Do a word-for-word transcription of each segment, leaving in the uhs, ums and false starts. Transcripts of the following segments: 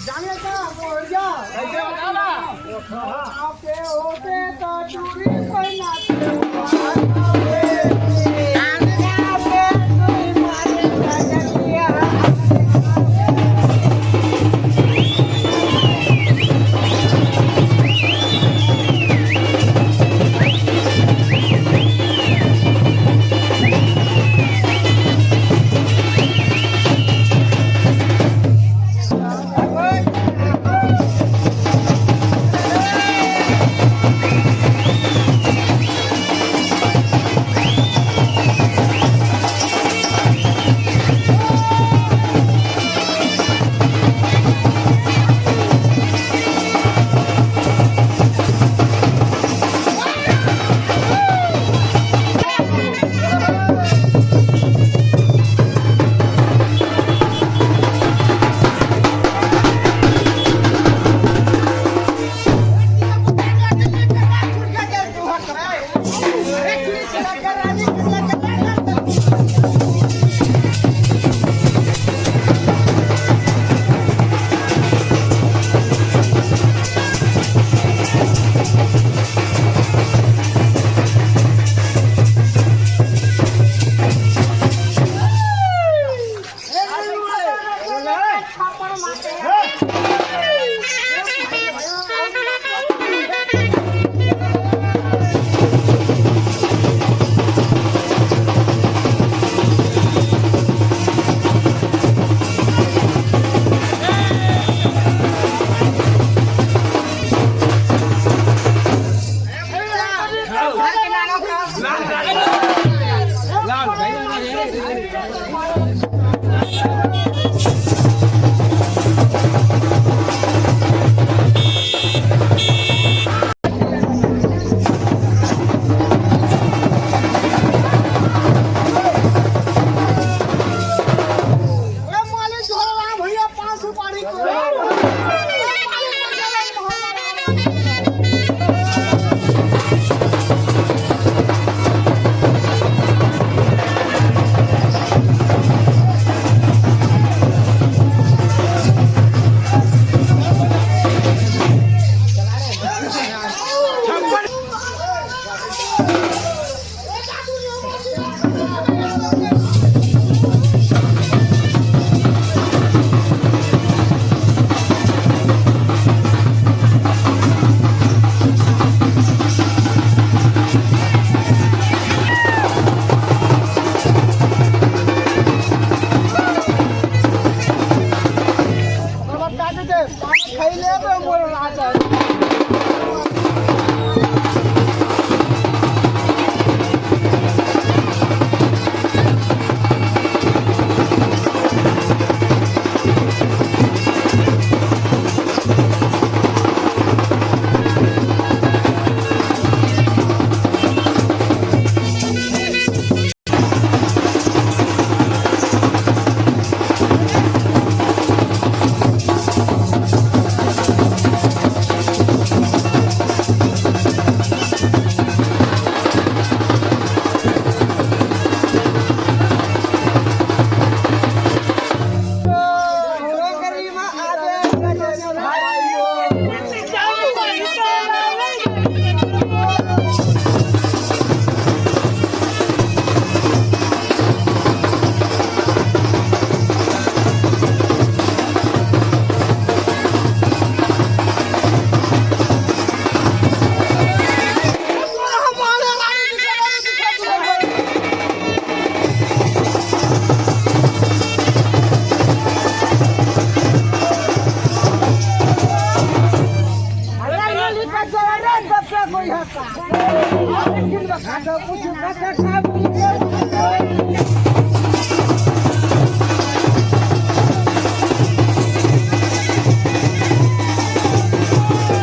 जाने का बोल जा। कैसे बताना?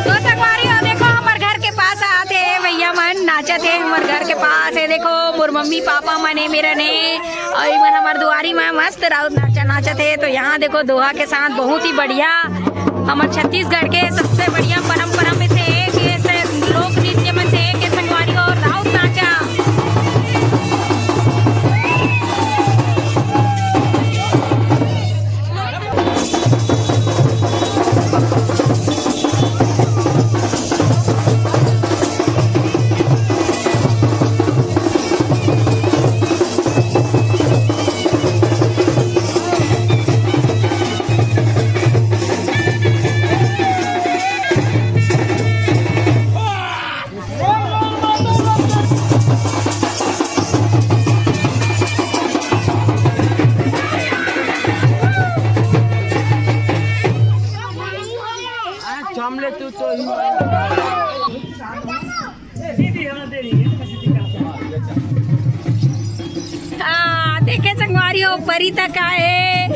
तो संगवारी हो, देखो, हमर घर के पास आते भैया मन नाचत हे, हमर घर के पास हे। देखो, मोर मम्मी पापा मन हे, मेर हे, अउ इमन हमर दुआरी में मस्त राउत नाचा नाचत हे। तो यहाँ देखो, दोहा के साथ बहुत ही बढ़िया हमर छत्तीसगढ़ के सबसे बढ़िया परंपरा में से एक, ये से लोक नृत्य में से एक, ये संगवारी हो, राउत नाचा। सामने तू तो ही। हाँ, देखे संगवारी हो, परी तक आए।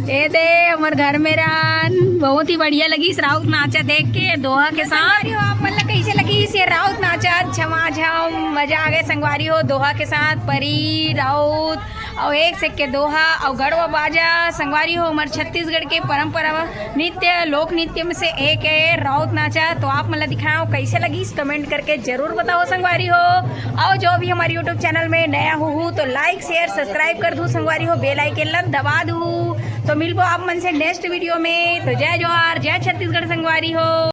ए दे, हमर घर में रहन, बहुत ही बढ़िया लगिस राउत नाचा देख के, दोहा के साथ। संगवारी हो, आप मन ला कैसे लगिस ये राउत नाचा? झमाझम मजा आ गए संगवारी हो, दोहा के साथ परी, राउत, अउ एक से के दोहा अउ गड़वा बाजा। संगवारी हो, हमर छत्तीसगढ़ के परंपरा नृत्य, लोक नृत्य में से एक है राउत नाचा। तो आप मन ला दिखाओ, कैसे लगिस, comment करके जरूर बताओ संगवारी हो। अउ जो भी हमारे YouTube channel में नया हो, हो तो like, share, subscribe कर दू संगवारी हो, bell icon ला दबा दू। तो मिलबो आप मन से next video में। तो जय जोहार, जय छत्तीसगढ़ संगवारी हो।